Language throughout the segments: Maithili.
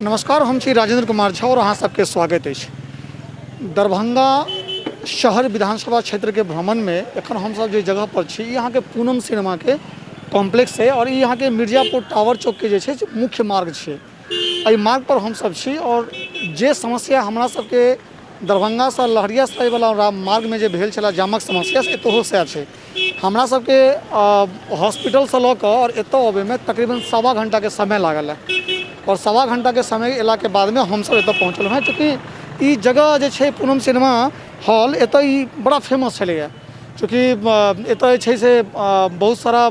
नमस्कार, हम छी राजेंद्र कुमार झा और अहाँ सबके स्वागत अछि। दरभंगा शहर विधानसभा क्षेत्र के भ्रमण में एखन हम सब जे जगह पर छी, ई अहाँके पूनम सिनेमा के कॉम्प्लेक्स है और ई अहाँके मिर्जापुर टावर चौक के जे छै से मुख्य मार्ग छै। एहि मार्ग पर हम सब छी और जे समस्या हमरा सबके दरभंगा से लहरियासराय वाला मार्ग में जे भेल छलै जामक समस्या, से एतहो सएह छै। हमरा सबके हॉस्पिटलसँ लऽ कऽ आओर एतऽ अबैमे तकरीबन 1.25 घण्टाके समय लागल हँ आओर 1.25 घण्टाके समय अयलाके बादमे हमसब एतऽ पहुँचलहुँ हँ। चूँकि ई जगह जे छै पूनम सिनेमा हॉल, एतऽ ई बड़ा फेमस छलैए। चूँकि एतऽ जे छै से बहुत सारा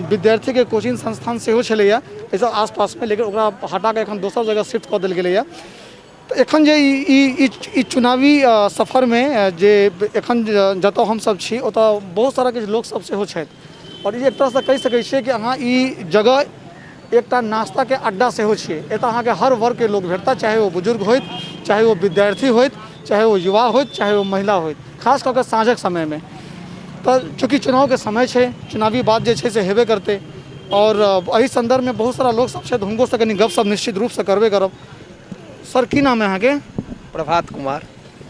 विद्यार्थीके कोचिंग संस्थान सेहो छलैए एहिसँ आसपासमे, लेकिन ओकरा हटाकऽ एखन दोसर जगह शिफ्ट कऽ देल गेलैए। तऽ एखन जे ई ई ई चुनावी सफरमे जे एखन जतऽ हमसब छी, ओतऽ बहुत सारा किछु लोकसब सेहो छथि आओर ई एक तरहसँ कहि सकै छियै कि अहाँ ई जगह एकटा नाश्ताके अड्डा सेहो छियै। एतऽ अहाँके हर वर्गके लोक भेटता, चाहे ओ बुजुर्ग होथि, चाहे ओ विद्यार्थी होथि, चाहे ओ युवा होथि, चाहे ओ महिला होथि, खास कऽ कऽ साँझक समयमे। तऽ चूँकि चुनावके समय छै, चुनावी बात जे छै से हेबे करतै आओर एहि सन्दर्भमे बहुत सारा लोकसब छथि, हुनकोसँ कनि गपशप निश्चित रूपसँ करबे करब। सर, की नाम है अहाँके? प्रभात कुमार।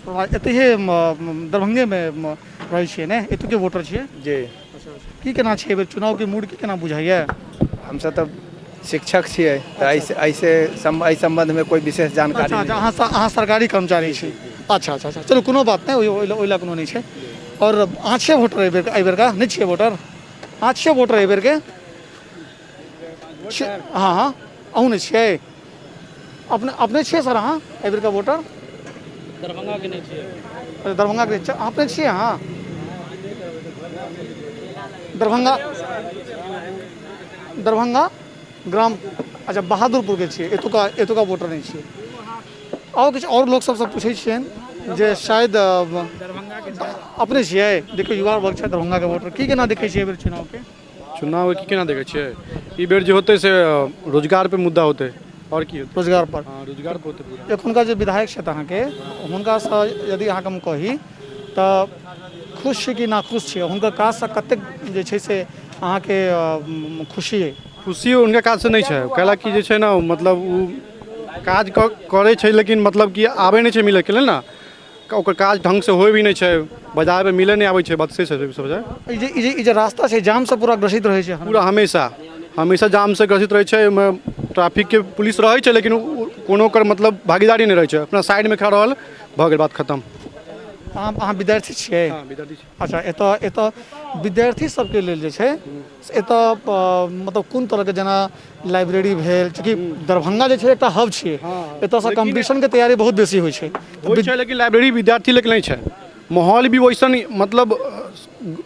प्रभात, एतहिए दरभंगेमे रहै छियै ने? एतुके वोटर छियै? जी। की केना छै एहिबेर चुनावके मूड, की केना बुझाइए? हमसब तऽ शिक्षक छियै, तऽ एहिसे एहिसे एहि सम्बन्धमे कोइ विशेष जानकारी। अच्छा, अहाँ सरकारी कर्मचारी छी। अच्छा, चलू, कोनो बात नहि, ओहि लए कोनो नहि छै। आओर अहाँ छियै वोटर एहिबेर? एहिबेरका नहि छियै वोटर? अहाँ छियै वोटर एहिबेरके? हँ, अहूँ नहि छियै? अपने अपने छियै सर अहाँ एहिबेरका वोटर? दरभंगाके नहि छियै। अच्छा, दरभंगाके नहि। अपने छियै अहाँ दरभंगा? दरभंगा ग्राम, अच्छा, बहादुरपुरके छियै। एतुका एतुका वोटर नहि छियै। आओर किछु आओर लोक सबसँ पूछै छियनि जे शायद अपने छियै। देखियौ, युवा वर्ग छै दरभंगाके वोटर। की केना देखै छियै एहिबेर चुनावके? चुनाव की केना देखै छियै? ई बेर जे होतै से रोजगार पे मुद्दा होतै, आओर की होतै? रोजगार पर। हँ, रोजगार पे होतै पूरा। एखुनका जे विधायक छथि अहाँके, हुनकासँ यदि अहाँके हम कही तऽ खुश छी कि नाखुश छी? हुनकर काजसँ कतेक जे छै से अहाँके खुशी अइ? खुशी हुनका काजसँ नहि छै, कैला कि जे छै ने मतलब ओ काज करै छै, लेकिन मतलब कि आबै नहि छै मिलैके लेल ने, ओकर काज ढङ्गसँ होइ भी नहि छै, बाजारमे मिलै नहि आबै छै, बात से छै सब छै। ई जे रास्ता छै, जामसँ पूरा ग्रसित रहै छै? पूरा, हमेशा हमेशा जामसँ ग्रसित रहै छै। ओहिमे ट्रैफिकके पुलिस रहै छै, लेकिन कोनो ओकर मतलब भागीदारी नहि रहै छै, अपना साइडमे खड़ा रहल, भऽ गेल बात खतम। अहाँ विद्यार्थी छियै? हँ, विद्यार्थी छी। अच्छा, एतऽ एतऽ विद्यार्थी सबके लेल जे छै से एतऽ मतलब कोन तरहके, जेना लाइब्रेरी भेल, चूँकि दरभंगा जे छै एकटा हब छियै, एतऽसँ कम्पटिशनके तैयारी बहुत बेसी होइ छै। होइ छै, लेकिन लाइब्रेरी विद्यार्थी लेल नहि छै। माहौल भी वैसन मतलब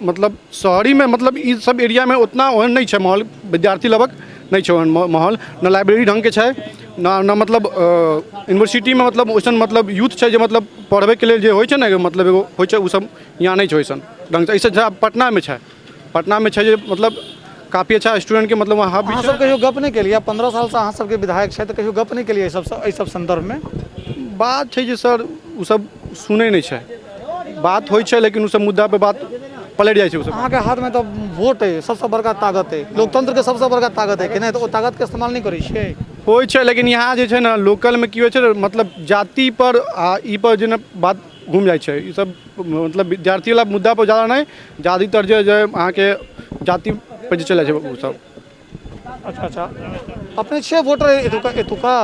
मतलब शहरीमे मतलब ई सब एरियामे उतना ओहन नहि छै माहौल, विद्यार्थी लगक नहि छै ओहन माहौल। ने लाइब्रेरी ढङ्गके छै, ने ने मतलब यूनिवर्सिटीमे मतलब ओइसन मतलब यूथ छै जे मतलब पढ़बैके लेल जे होइ छै ने, मतलब एगो होइ छै, ओ सब यहाँ नहि छै ओइसन ढङ्गसँ। एहिसँ अच्छा पटनामे छै। पटनामे छै जे मतलब काफी अच्छा स्टूडेंटके मतलब वहाँ भी अहाँ सब कहियो गप नहि केलियै? 15 सालसँ अहाँ सबके विधायक छै, तऽ कहियो गप नहि केलियै एहि सब सन्दर्भमे? बात छै जे सर, ओ सब सुनै नहि छै। बात होइ छै, लेकिन ओ सब मुद्दा पे बात पलटि जाइ छै ओ सब। अहाँके हाथमे तऽ वोट अइ, सबसँ बड़का ताकत अइ, लोकतंत्रके सबसँ बड़का ताकत अइ कि नहि? तऽ ओ ताकतके इस्तेमाल नहि करै छियै? होइ छै, लेकिन यहाँ जे छै ने लोकलमे की होइ छै, मतलब जाति पर आ ई पर जे ने बात घुमि जाइ छै। ई सब मतलब विद्यार्थीवला मुद्दापर जादा नहि, जादातर जे जे अहाँके जातिपर जे चलि जाइ छै ओ सब। अच्छा, अपने छियै वोटर एतुका? एतुका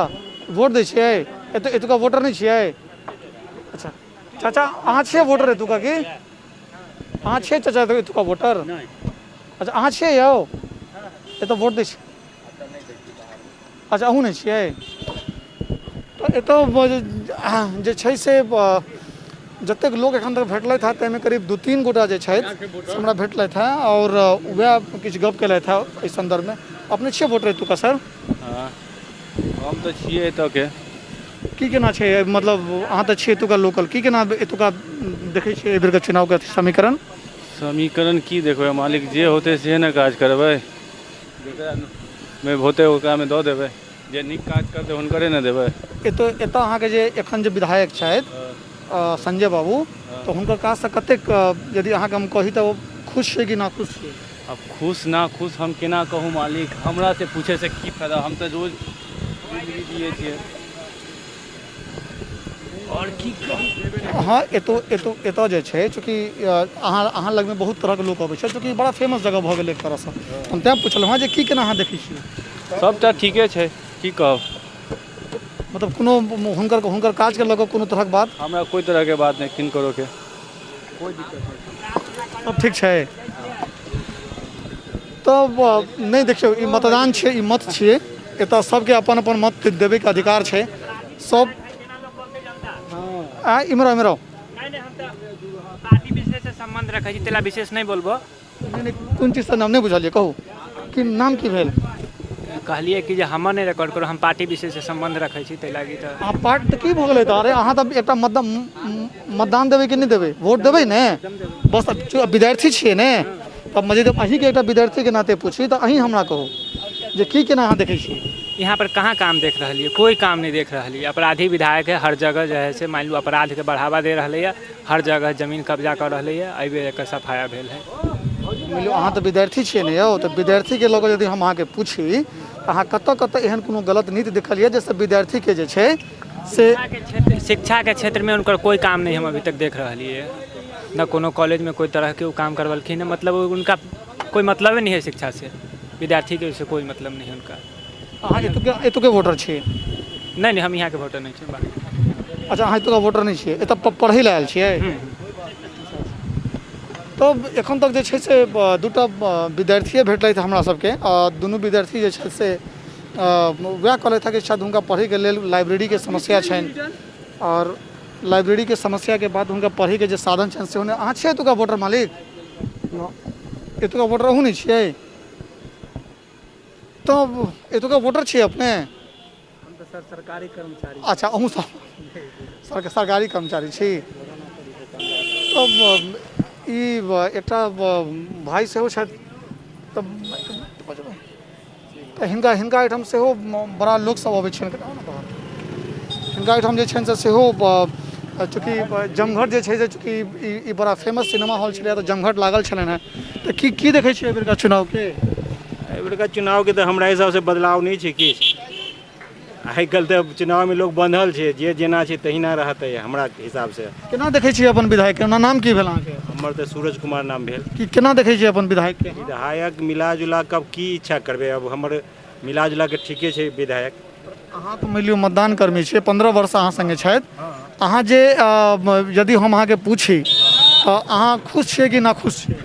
वोट दै छियै? एतुका वोटर नहि छियै? अच्छा चाचा, अहाँ छियै वोटर एतुका की? अहाँ छियै चाचा एतुका वोटर? अच्छा, अहाँ छियै यौ एतऽ वोट दै छियै? अच्छा, अहूँ नहि छियै? तऽ एतऽ जे छै से जतेक लोक एखन तक भेटलथि हँ, ताहिमे करीब 2-3 गोटा जे छथि से हमरा भेटलथि हँ आओर वएह किछु गप केलथि हँ एहि सन्दर्भमे। अपने छियै वोटर एतुका सर? हँ, हम तऽ छियै एतऽके। की केना छै, मतलब अहाँ तऽ छियै एतुका लोकल, की केना एतुका देखै छियै एहि बेरके चुनावके समीकरण? समीकरण की देखबै मालिक, जे होतै से ने काज करबै। जकरामे होतै ओकरामे दऽ देबै, जे नीक काज करतै हुनकरे ने देबै। एतऽ एतऽ अहाँके जे एखन जे विधायक छथि संजय बाबू, तऽ हुनकर काजसँ कतेक यदि अहाँके हम कही तऽ ओ खुश छियै कि नाखुश छियै? आब खुश ना खुश हम केना कहू मालिक, हमरा से पूछैसँ की फायदा? हम तऽ रोज जिन्दगी जियै छियै। आओर की कहू। हँ, एतौ एतौ एतऽ जे छै, चूँकि अहाँ अहाँ लगमे बहुत तरहके लोक अबै छै, चूँकि बड़ा फेमस जगह भऽ गेलै एक तरहसँ, हम तैँ पुछलहुँ हँ जे की केना अहाँ देखै छियै। सभटा ठीके छै, की कहब। मतलब कोनो हुनकर हुनकर काजके लऽ कऽ कोनो तरहक बात? हमरा कोइ तरहके बात नहि, किनकरोके कोइ दिक्कत नहि। सब ठीक छै तब? नहि, देखियौ, ई मतदान छियै, ई मत छियै। एतऽ सबके अपन अपन मत देबैके अधिकार छै सब। आ इम्हर इम्हर आउ। नहि नहि, हम तऽ पार्टी विशेष से संबंध रखै छी, तेला विशेष नहि बोलबो। नहि नहि, कोन चीजसँ नाम नहि बुझलियै, कहू कि नाम की भेल? कहलियै कि जे हमर नहि रिकॉर्ड करू, हम पार्टी विशेष से संबंध रखै छी, ताहि लागी तऽ। अहाँ पार्ट तऽ की भऽ गेलै तऽ? अरे, अहाँ तऽ एकटा मतदान मतदान देबै कि नहि देबै? वोट देबै ने? बस, आब विद्यार्थी छियै ने, तब मजिद अहीँके एकटा विद्यार्थीके नाते पूछी तऽ अहीँ हमरा कहू जे की केना अहाँ देखै छियै। यहाँ पर कहाँ काम देख रहलियै? कोइ काम नहि देख रहलियै। अपराधी विधायक है, हर जगह जे है से मानि लू अपराधके बढ़ावा दे रहलै है, हर जगह जमीन कब्जा कऽ रहलै है। एहि बेर एकर सफाया भेल है। मानि लियौ अहाँ तऽ विद्यार्थी छियै ने यौ, तऽ विद्यार्थीके लऽ कऽ यदि हम अहाँके पूछी तऽ अहाँ कतऽ कतऽ एहन कोनो गलत नीति देखलियै जाहिसँ विद्यार्थीके जे छै से? शिक्षाके क्षेत्रमे हुनकर कोइ काम नहि हम अभी तक देख रहलियै है। न कोनो कॉलेजमे कोइ तरहके ओ काम करबलखिन है, मतलब उनका कोइ मतलबे नहि है शिक्षासँ, विद्यार्थीके ओहिसँ कोइ मतलब नहि है हुनका। अहाँ एतुके एतुके वोटर छियै? नहि नहि, हम यहाँके वोटर नहि छी। अच्छा, अहाँ एतुका वोटर नहि छियै, एतऽ पढ़ै लए आयल छियै? तब एखन तक जे छै से दूटा विद्यार्थिए भेटलथि हमरा सबके आ दुनू विद्यार्थी जे छथि से वएह कहलथि हँ कि शायद हुनका पढ़ैके लेल लाइब्रेरीके समस्या छनि आओर लाइब्रेरीके समस्याके बाद हुनका पढ़ैके जे साधन छनि सेहो नहि। अहाँ छियै एतुका वोटर मालिक? एतुका वोटर अहूँ नहि छियै? तब एतुका वोटर छियै अपने? हम तऽ सर सरकारी कर्मचारी। अच्छा, अहूँ सब सरकारी कर्मचारी छी। तब ई एकटा भाई सेहो छथि, तब तऽ हिनका हिनका एहिठाम सेहो बड़ा लोकसभ अबै छनि। हिनका एहिठाम जे छनि से सेहो, चूँकि जमघट जे छै से, चूँकि ई बड़ा फेमस सिनेमा हॉल छलै, तऽ जमघट लागल छलनि हेँ। तऽ की की देखै छियै एहिबेरका चुनावके? एहिबेरका चुनावके तऽ हमरा हिसाबसँ बदलाव नहि छै किछु। आइ काल्हि तऽ चुनावमे लोक बन्धल छै, जे जेना छै तहिना रहतै हमरा हिसाबसँ। केना देखै छियै अपन विधायकके? ओना नाम की भेल अहाँके? हमर तऽ सूरज कुमार नाम भेल। की केना देखै छियै अपन विधायकके? विधायक मिला जुला कऽ अब की इच्छा करबै, अब हमर मिला जुला कऽ ठीके छै विधायक। अहाँ तऽ मानि लियौ मतदान कर्मी छियै, 15 वर्ष अहाँ सङ्गे छथि। अहाँ जे यदि हम अहाँके पूछी तऽ अहाँ खुश छियै कि नाखुश छियै?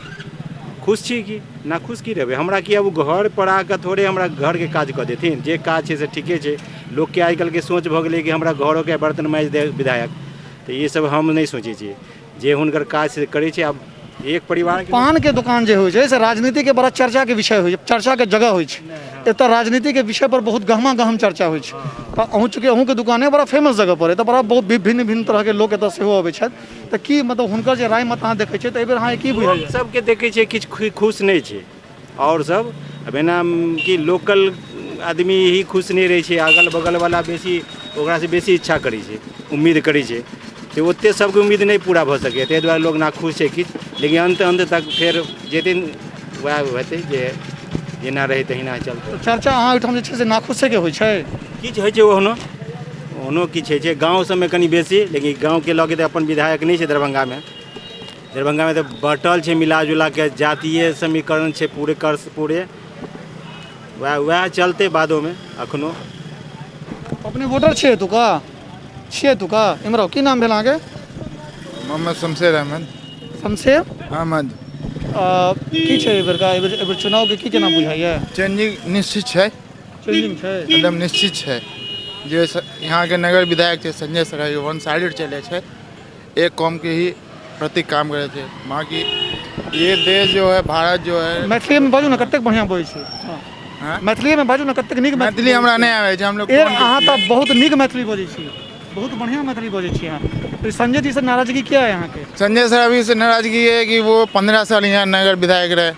खुश छी कि नाखुश की रहबै। हमरा की, आब घर पर आके थोड़े हमरा घरके काज कऽ देथिन। जे काज छै से ठीके छै। लोकके आइ काल्हिके सोच भऽ गेलै कि हमरा घरोके बर्तन माजि दे विधायक, तऽ ई सब हम नहि सोचै छियै। जे हुनकर काज से करै छै। आब एक परिवार पानके दोकान जे होइ छै से राजनीतिके बड़ा चर्चाके विषय होइ छै, चर्चाके जगह होइ छै। एतऽ राजनीतिके विषय पर बहुत गहमा गहम चर्चा होइ छै। तऽ अहूँ चूँकि अहूँके दोकान बड़ा फेमस जगह पर अइ, तऽ बड़ा बहुत भिन्न भिन्न तरहके लोक एतऽ सेहो अबै छथि, तऽ की मतलब हुनकर जे राय मत अहाँ देखै छियै, तऽ एहिबेर अहाँके की बुझाइए? सबके देखै छियै किछु खुश नहि छै आओर सब। आब एना कि लोकल आदमी ही खुश नहि रहै छै, अगल बगलवला बेसी ओकरासँ बेसी इच्छा करै छै, उम्मीद करै छै, तऽ ओतेक सबके उम्मीद नहि पूरा भऽ सकैए, ताहि दुआरे लोक नाखुश छै किछु। लेकिन अन्त अन्त तक फेर जेथिन वएह हेतै, जे जेना रहै तहिना चलतै। तऽ चर्चा अहाँ ओहिठाम जे छै से नाखुशेके होइ छै? किछु होइ छै ओहनो ओहनो किछु होइ छै गाँव सबमे कनि बेसी। लेकिन गाँवके लऽ के तऽ अपन विधायक नहि छै दरभंगामे। दरभंगामे तऽ बँटल छै मिला जुला के, जातीय समीकरण छै पूरे कर्स पूरे, वएह वएह चलतै बादोमे अखनो। अपने वोटर छियै एतुका? छियै एतुका? इम्हर आउ, की नाम भेल अहाँके? मोहम्मद शमशेर अहमद। शमशेर अहमद। की छै एहिबेरका, एहिबेर एहिबेर चुनावके की केना बुझाइए? चेंजिंग निश्चित छै। चेंजिंग छै। एकदम निश्चित छै जे यहाँके नगर विधायक छै संजय सराय, वन साइडेड चलै छै, एक कौम के ही प्रति काम करै छै। बाकी ये देश जो है, भारत जो है। मैथिलीमे बाजू ने, कतेक बढ़िआँ बजै छै। हाँ? मैथिलीमे बाजू ने, कतेक नीक। मैथिली हमरा नहि आबै छै, हमलोग ए कौम के अहाँ छियै। तऽ बहुत नीक मैथिली बजै छी, बहुत बढ़िआँ मैथिली बजै छी अहाँ। तऽ ई संजय जी से नाराजगी किया है अहाँके? संजय सर अभी से नाराजगी है कि वो 15 साल यहाँ नगर विधायक रहे,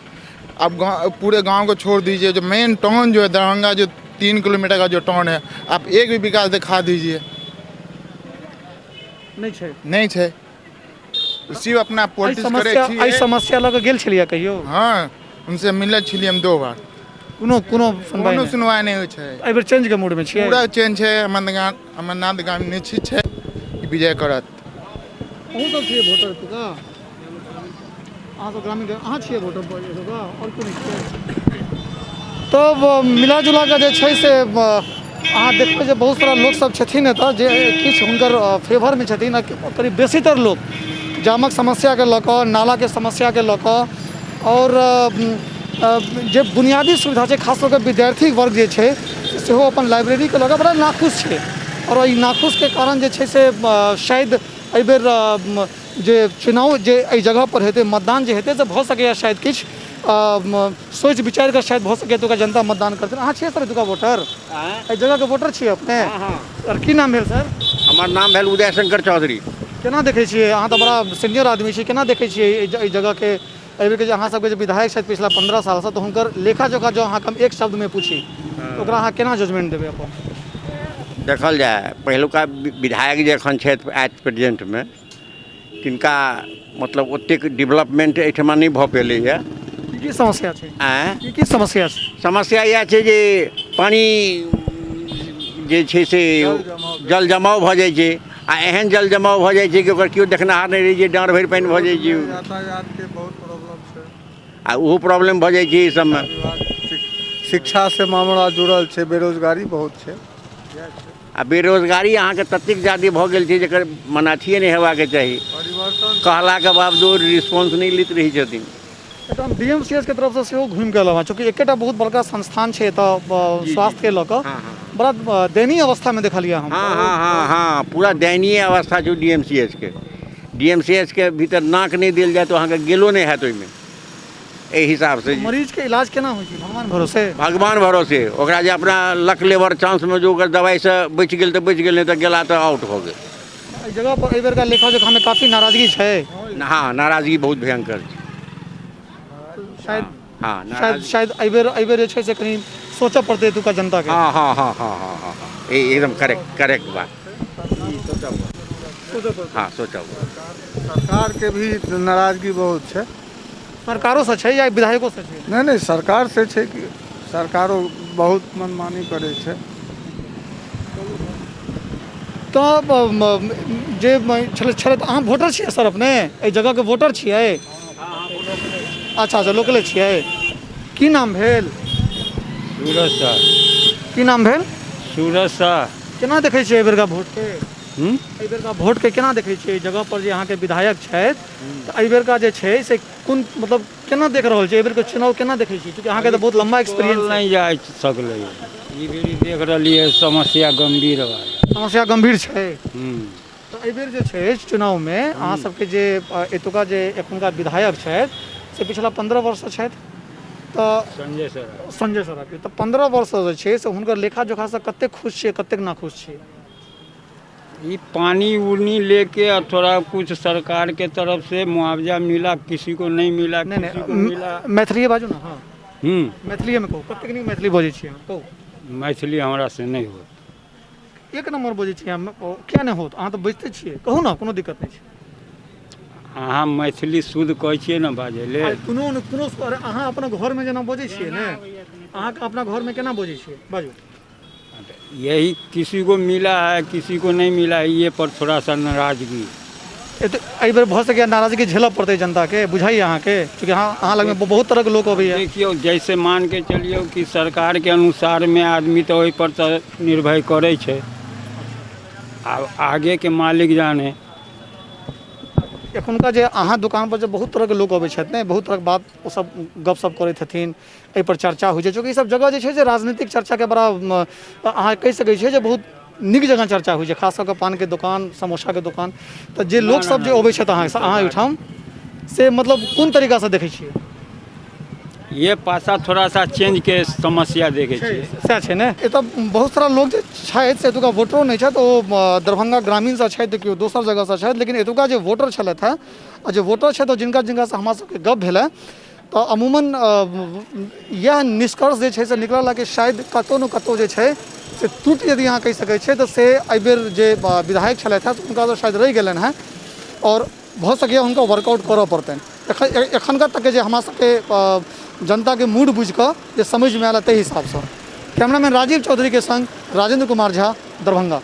अब गाँव, पूरे गांव को छोड़ दीजिए, जो मेन टाउन जो है दरभंगा, जो 3 किलोमीटर का जो टाउन है, आप एक भी विकास दिखा दीजिए। नहि छै। नहीं छै, सिर्फ अपना एहि पॉलिटिक्स करे समस्या एहि छियै। समस्या लऽ कऽ गेल छलियै कहियो? हाँ, उनसे मिलल छलियै हम 2 बार। कोनो कोनो सुनवाइ कोनो नहि। सुनवाइ नहि होइ छै। एहि बेर चेंजके मूडमे छियै? पूरा चेंज छै। अमरनाथ गामी निश्चित छै कि विजय करत। अहूँ सब छियै वोटर एतुका? अहाँ सब ग्रामीण, अहाँ छियै वोटर एतुका? आओर कोन छियै? तब मिला जुला कऽ जे छै से अहाँ देखबै जे बहुत सारा लोकसब छथिन एतऽ जे किछु हुनकर फेवरमे छथिन आ करीब बेसीतर लोक जामक समस्याके लऽ कऽ, नालाके समस्याके लऽ कऽ आओर जे बुनियादी सुविधा छै, खास कऽ कऽ विद्यार्थी वर्ग जे छै सेहो अपन लाइब्रेरीके लऽ कऽ बड़ा नाखुश छै। आओर एहि नाखुशके कारण जे छै से शायद एहिबेर जे चुनाव जे एहि जगहपर हेतै, मतदान जे हेतै, से भऽ सकैए शायद किछु सोचि विचारि कऽ शायद भऽ सकैए एतुका जनता मतदान करतै। अहाँ छियै सर एतुका वोटर? एहि जगहके वोटर छियै अपने? आओर की नाम भेल सर? हमर नाम भेल उदय शंकर चौधरी। केना देखै छियै, अहाँ तऽ बड़ा सीनियर आदमी छी, केना देखै छियै एहि जगहके एहिबेरके जे अहाँ सबके जे विधायक छथि पिछला 15 सालसँ, तऽ हुनकर लेखा जोखा जँ अहाँके हम एक शब्दमे पूछी तऽ ओकरा अहाँ केना जजमेंट देबै अपन? देखल जाय, पहिलुका विधायक जे एखन छथि एट प्रेजेंटमे, तिनका मतलब ओतेक डेवलपमेंट एहिठमा नहि भऽ पेलैए। की की समस्या छै? आँय? की की समस्या छै? समस्या इएह छै जे पानि जे छै से जल जमाव भऽ जाइ छै आ एहन जल जमाव भऽ जाइ छै कि ओकर केओ देखनिहार नहि रहै छै, डाँड़ भरि पानि भऽ जाइ छै। यातायातके बहुत प्रॉब्लम छै। आ ओहो प्रॉब्लम भऽ जाइ छै एहि सबमे। शिक्षासँ मामला जुड़ल छै, बेरोजगारी बहुत छै। आ बेरोजगारी अहाँके ततेक जादे भऽ गेल छै जकर मनाथिए नहि हेबाक चाही। कहलाके बावजूद रिस्पॉन्स नहि लैत रहै छथिन। एतऽ डी एम सी एच के तरफसँ सेहो घुमि कऽ एलहुँ हँ, चूँकि एकेटा बहुत बड़का संस्थान छै एतऽ स्वास्थ्यके लऽ कऽ, बड़ा दयनीय अवस्थामे देखलियै हम। हँ हँ हँ हँ, पूरा दयनीय अवस्था छै डी एम सी एच के। डी एम सी एच के भीतर नाक नहि देल जाय तऽ अहाँके गेलो नहि हैत ओहिमे, एहि हिसाबसँ। मरीजके इलाज केना होइ छै? भगवान भरोसे? भगवान भरोसे। ओकरा जे अपना लक लेबर चांसमे जो ओकर दवाइसँ बचि गेल तऽ बचि गेल, नहि तऽ गेला तऽ आउट भऽ गेल। एहि जगह पर एहि बेरका लेखा जोखामे काफी नाराजगी छै। हँ, नाराजगी बहुत भयंकर छै। शायद हँ। शायद शायद एहिबेर जे छै से कनि सोचऽ पड़तै एतुका जनताके। हँ हँ हँ हँ हँ हँ हँ, एकदम करेक्ट करेक्ट बात। हँ, सोचऽ। सरकारके भी नाराजगी बहुत छै। सरकारोसँ छै या विधायकोसँ छै? नहि नहि, सरकारसँ छै कि सरकारो बहुत मनमानी करै छै। तऽ जे छलै छलै तऽ अहाँ वोटर छियै सर अपने? एहि जगहके वोटर छियै? अच्छा अच्छा, लोकले छियै। की नाम भेल? सूरज शाह। की नाम भेल? सूरज शाह। केना देखै छियै एहि बेरका वोटके? एहि बेरका वोटके केना देखै छियै? एहि जगह पर जे अहाँके विधायक छथि, तऽ एहि बेरका जे छै से कोन मतलब केना देख रहल छियै? एहि बेरके चुनाव केना देखै छियै? चूँकि अहाँके तऽ बहुत लम्बा एक्सपीरियंस। नहि जा सकलै। ई बेरी देख रहलियै समस्या गंभीर बा। समस्या गंभीर छै। तऽ एहिबेर जे छै चुनावमे अहाँ सबके जे एतुका जे एखुनका विधायक छथि से पिछला 15 वर्षसँ छथि, तऽ संजय सर। संजय सराफी, तऽ 15 वर्षसँ जे छै से हुनकर लेखा जोखासँ कतेक खुश छियै, कतेक नाखुश छियै? ई पानी उनी लेके और थोड़ा कुछ सरकार के तरफ से मुआवजा मिला, किसी को नहीं मिला। नहि। किसी को मिला। नहि, मैथिलीए बाजू ने। हँ। मैथिलीएमे कहू। कतेक नीक मैथिली बजै छियै अहाँ, कहू। मैथिली हमरा से नहीं होत। एक नम्बर बजै छियै अहाँ। किया नहि होत? अहाँ तऽ बजिते छियै। कहू ने, कोनो दिक्कत नहि छै। अहाँ मैथिली शुद्ध कहै छियै ने बाजै ले? अरे कोनो ने कोनो, अरे अहाँ अपना घरमे जेना बजै छियै ने, अहाँके अपना घरमे केना बजै छियै, बाजू। यही किसी को मिला है, किसी को नहीं मिला है, ये पर थोड़ा सा नाराजगी। एते एहिबेर भऽ सकैए नाराजगी झेलऽ पड़तै जनताके, बुझाइए अहाँके? चूँकि अहाँ लगमे बहुत तरहके लोक अबैए। देखियौ, जैसे मान के चलियौ कि सरकार के अनुसार में आदमी तऽ ओहि पर तऽ निर्भर करै छै, आब आगे के मालिक जाने। एखुनका जे अहाँ दोकानपर जे बहुत तरहके लोक अबै छथि ने, बहुत तरहक बात ओसभ गपशप करैत हेथिन, एहिपर चर्चा होइ छै। चूँकि ईसभ जगह जे छै से राजनीतिक चर्चाके बड़ा अहाँ कहि सकै छियै जे बहुत नीक जगह चर्चा होइ छै, खास कऽ कऽ पानके दोकान, समोसाके दोकान। तऽ जे लोकसभ जे अबै छथि अहाँ ओहिठाम, से मतलब कोन तरीकासँ देखै छियै? ये पासा थोड़ा सा चेंज के समस्या देखै छियै। सएह छै ने। एतऽ बहुत सारा लोक जे छथि से एतुका वोटरो नहि छथि। ओ दरभंगा ग्रामीणसँ छथि, केओ दोसर जगहसँ छथि, लेकिन एतुका जे वोटर छलथि हेँ आ जे वोटर छथि, जिनका जिनकासँ हमरा सबके गप भेल हेँ, तऽ अमूमन इएह निष्कर्ष जे छै से निकलल हँ कि शायद कतहु ने कतहु जे छै से त्रुटि यदि अहाँ कहि सकै छियै तऽ से एहिबेर जे विधायक छलथि हेँ हुनकासँ शायद रहि गेलनि हेँ आओर भऽ सकैए हुनका वर्कआउट करऽ पड़तनि। एखन एखनका तकके जे हमरा सबके जनताके मूड बुझि कऽ जे समझमे आयल ताहि हिसाबसँ। कैमरामैन राजीव चौधरीके संग राजेंद्र कुमार झा, दरभंगा।